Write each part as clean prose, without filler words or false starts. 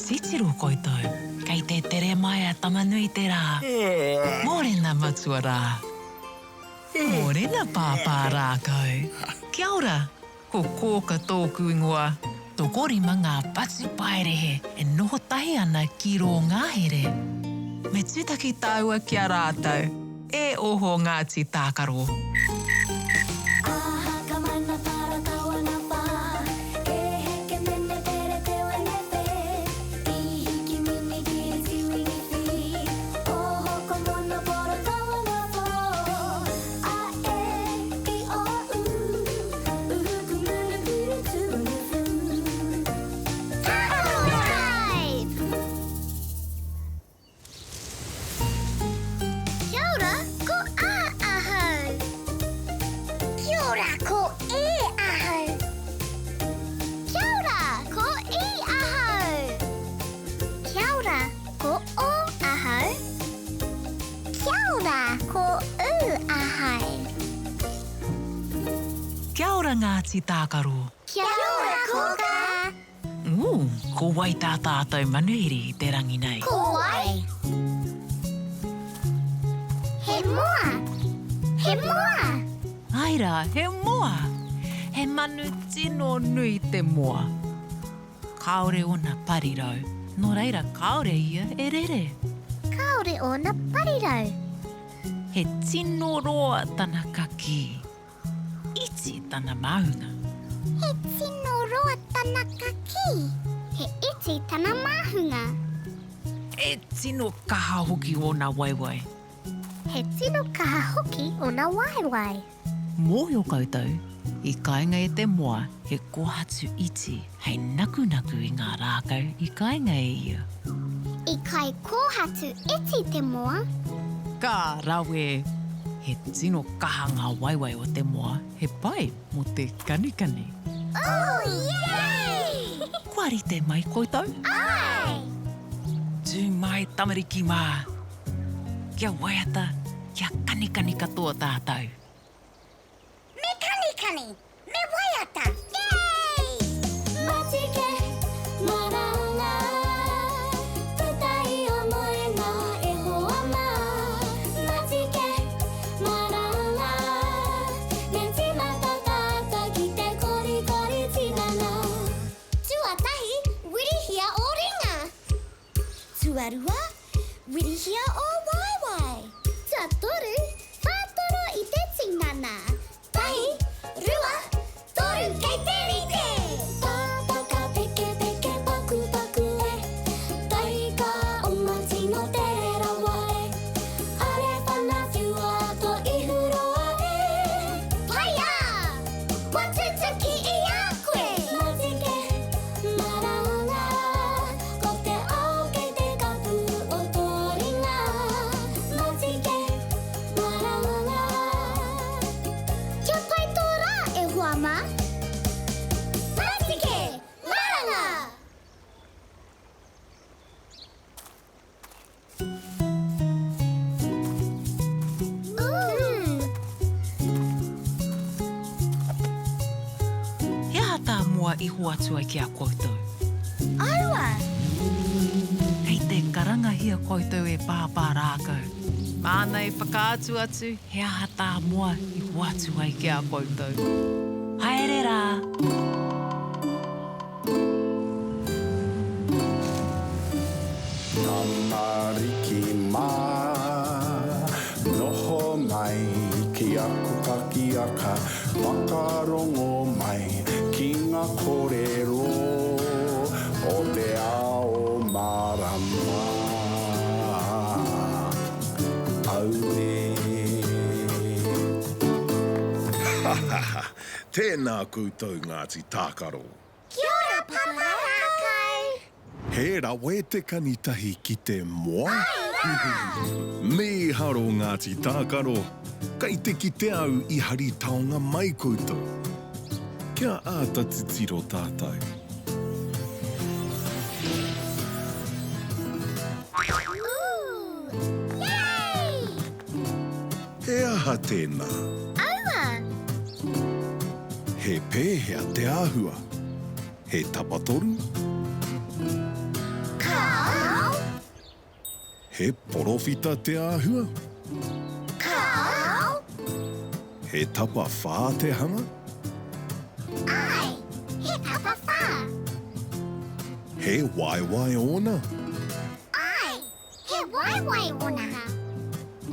Titiro koutou, kei te tere mai a Tama-nui-te-rā. Mōrena matua rā. Mōrena pāpā rākau. Kia ora, ko Kōka tōku ingoa. Tokorima ngā patupaiarehe e noho tahi ana ki rō ngahere. Me tūtaki tāua ki a rātou. E oho Ngāti Tākaro. Kia ora, ko A ahau. Kia ora, ko E ahau. Kia ora, ko I ahau. Kia ora, ko O ahau. Kia ora, ko U ahau. Kia ora Ngāti Tākaro. Kia ora Kōkā. Ū, ko wai tā tātou manuhiri i te rangi nei? Ko wai? He moa! He moa! Āe rā, he moa! He manu tino nui te moa. Kāore ōna parirau, nō reira kāore ia e rere. Kāore ōna parirau. He tino roa tana kakī. Iti tana māhunga. He tino roa tana kakī. He iti tana māhunga. He tino kaha hoki ōna waewae. He tino kaha hoki ōna waewae. Mōhio koutou, i kainga e te moa he kōhatu iti hei nakunaku i ngā rākau i kainga e ia. I kai kōhatu iti te moa. Ka rawe! He tino kaha ngā waewae o te moa, he pai mō te kanikani. Ooh, yay! Kua rite mai koutou? Āe! Tū mai tamariki mā! Kia waiata, kia kanikani katoa tātou. Me kanikani, me waiata, yay! Matike, maranga, puta i o moenga e hoa mā. Matike, maranga, me tīmata tātou ki te korikori tinana. Tuatahi, wirihia ō ringa. Tuarua, Wirihia ō waewae. Tuatoru, Whātoro i te tinana. Tahi, rua, toru, kei te rite! Pāpaka pekepeke pakupaku e, Taika oma tino tere rawa e, Are whana whiua to ihu roa e. Paia! Kua tutuki i a koe! Matike, maranga, Ko te ao kei te kapu o tō ringa Matike, maranga. Kia pai tō rā e hoa mā. Matike, maranga! He aha tā Moa i hoatu ai ki a koutou? Aua! Kei te karangahia koutou e Pāpā Rākau. Māna e whakaatu atu he aha tā Moa i hoatu ai ki a koutou. Haere rā! Tamariki mā, noho mai ki aku pakiaka, whakarongo mai ki ngā kōrero o te ao mārama. Auē. Ha ha ha! Tēnā koutou Ngāti Tākaro! Kia ora Papa Rākau! He rawe te kani tahi ki te moa? Ae rā! Mīharo Ngāti Tākaro, kei te kite au i hari taonga mai koutou. Kia āta titiro tātou. Ooh! Yay! He aha tēnā? Aua! He pēhea te āhua? He tapatoru? He porowhita te āhua? Kāo! He tapawhā te hanga? Āe, he tapawhā. He waewae ōna? Āe, he waewae ōna.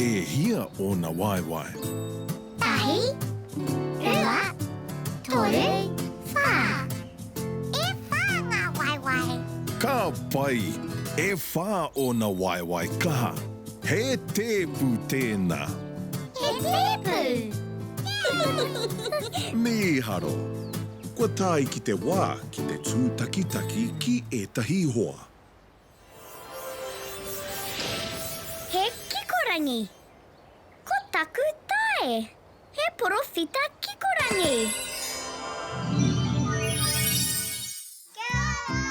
E hia ōna waewae? Tahi, rua, toru, whā. E whā ngā waewae. Ka pai! E whā ōna waewae kaha. He tēpu tēnā. He tēpu! Mīharo! Kua tae ki te wā ki te tūtakitaki ki ētahi hoa. He kikorangi. Ko taku tae. He porowhita kikorangi. Kia ora!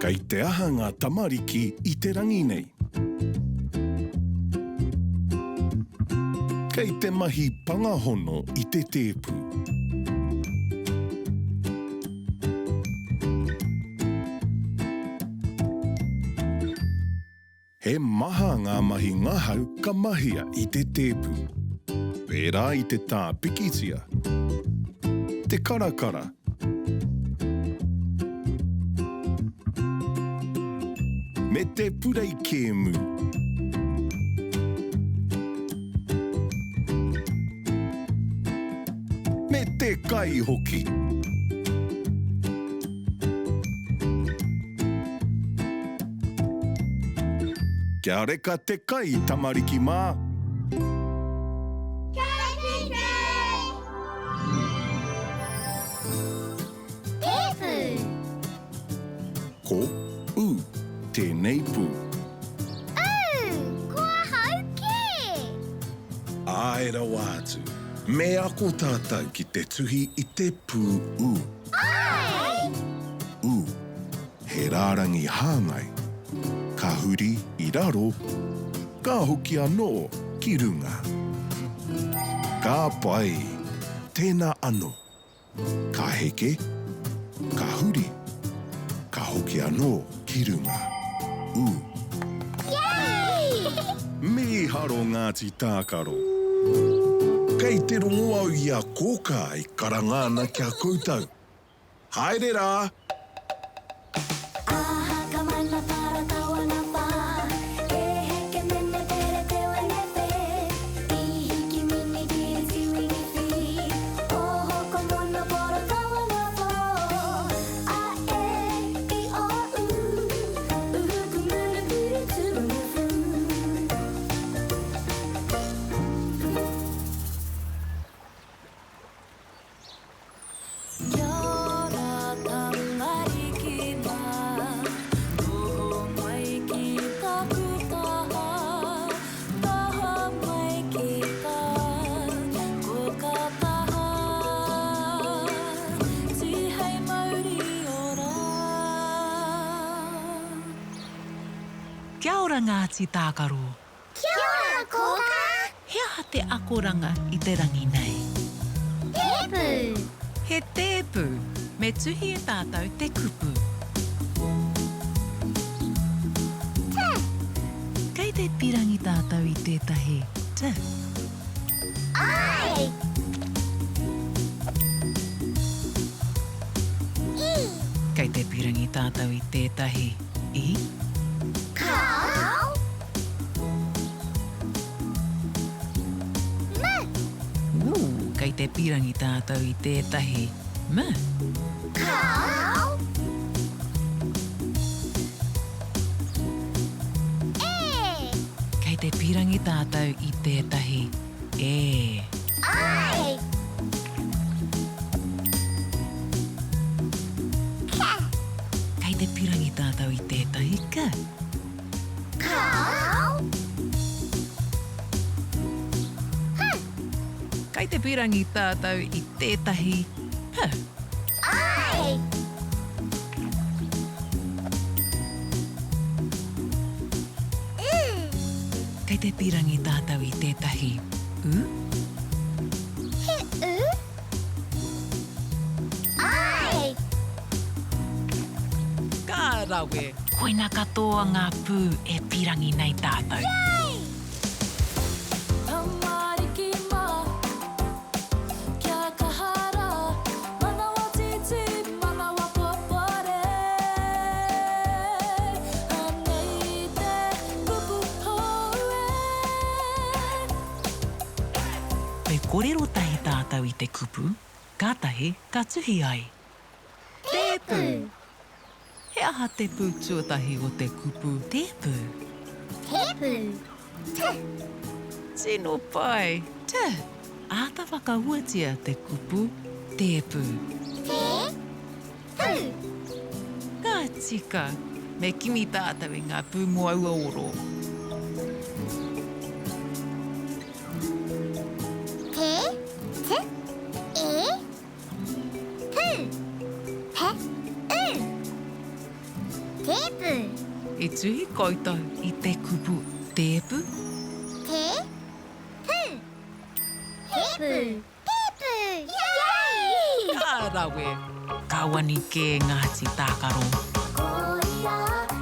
Kei te aha ngā tamariki i te rangi nei? Kei te mahi pangahono i te tēpu. He maha ngā mahi ngahau ka mahia i te tēpu. Pērā i te tā pikitia, te karakara, me te purei kēmu. Me te kai hoki! Kia reka te kai, tamariki mā! Ka kite! Tēpu! Ko U tēnei pū. U! Ko ahau kē! Āe rawa atu. Me ako tātou ki te tuhi i te pū U. Āe! U. He rārangi hāngai. Ka huri i raro, ka hoki anō ki runga. Ka pai! Tēnā anō. Ka heke, ka huri, ka hoki anō ki runga. U. Yay! Mīharo Ngāti Tākaro. Kei te rongo au i a Kōkā e karanga ana ki a koutou. Haere rā! Kia ora tamariki mā, noho mai ki taku taha, taha mai ki tā koka taha, tihei mauri ora. Kia ora Ngāti Tākaro. Kia ora Kōkā! He aha te akoranga i te rangi nei? Tēpu! He tēpu! Me tuhi e tātou te kupu. T. Kei te pirangi tātou i tētahi t. I. E. Kei te pirangi tātou i tētahi i. Kāo. M. Ū, kei te pīrangi tātou i tētahi m. Kāo. E. Kei te pīrangi tātou i tētahi e. I. K. Kei te pīrangi tātou i tētahi k. Kāo. H. Kei te pīrangi tātou i tētahi H. I. U. Kei te pīrangi tātou i tētahi U. He U. I. Ka rawe! Koina katoa ngā pū e pirangi nei tātou. Yay! Tamariki mā, kia kaha rā, manawa tītī, manawa popore. Anei te kupu hou e. Me korero tahi tātou i te kupu, kātahi ka tuhi ai. Tēpu. He aha te pū tuatahi o te kupu tēpu? Tēpu. T. Tino pai! T. Āta whakahuatia te kupu tēpu. Te. Pu. Ka tika! Me kimi tātou i ngā pū mō aua oro. Te. T. E. Pu. P. U. Tēpu. I tuhi koutou i te kupu tēpu? Te. Pu. Tēpu. Tēpu! Yay! Ka rawe! Ka wani kē Ngāti Tākaro. Koia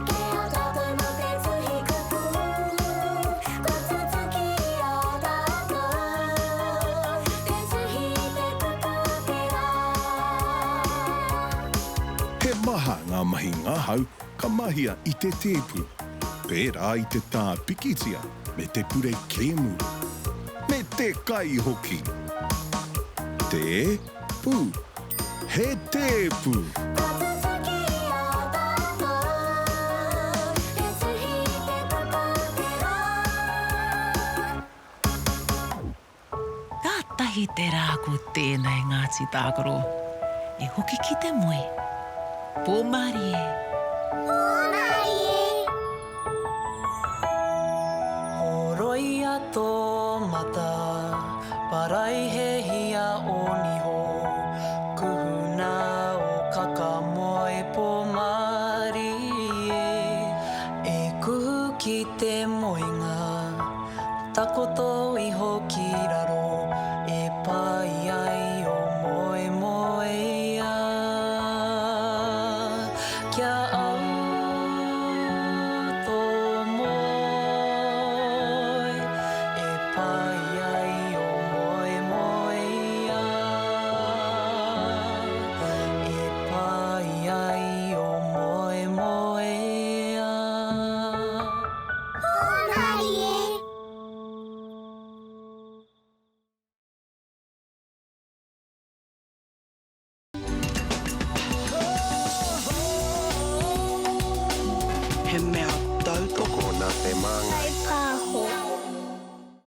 kē a tātou mō te tuhi kupu, kua tutuki i a tātou te tuhi i te puka o te rā. He maha ngā mahi ngahau ka mahia i te tēpu, pērā i te tā pikitia me te purei kēmu. Me te kai hoki! Te pū. He tēpu! Kua tutuki i a tātou te tuhi i te puka o te rā. Kātahi te rā ko tēnei Ngāti Tākaro e hoki ki te moe. Pō mārie! Pō mārie! Horoia tō mata, paraihehia ō niho, kuhuna ō kaka moe pō mārie, e kuhu ki te moenga, takoto iho ki raro, e pai ai ō moemoeā. Kia au tō moe, e pai ai ō moemoeā. E pai ai ō moemoeā. Hōmarie! He mea tautoko Nā te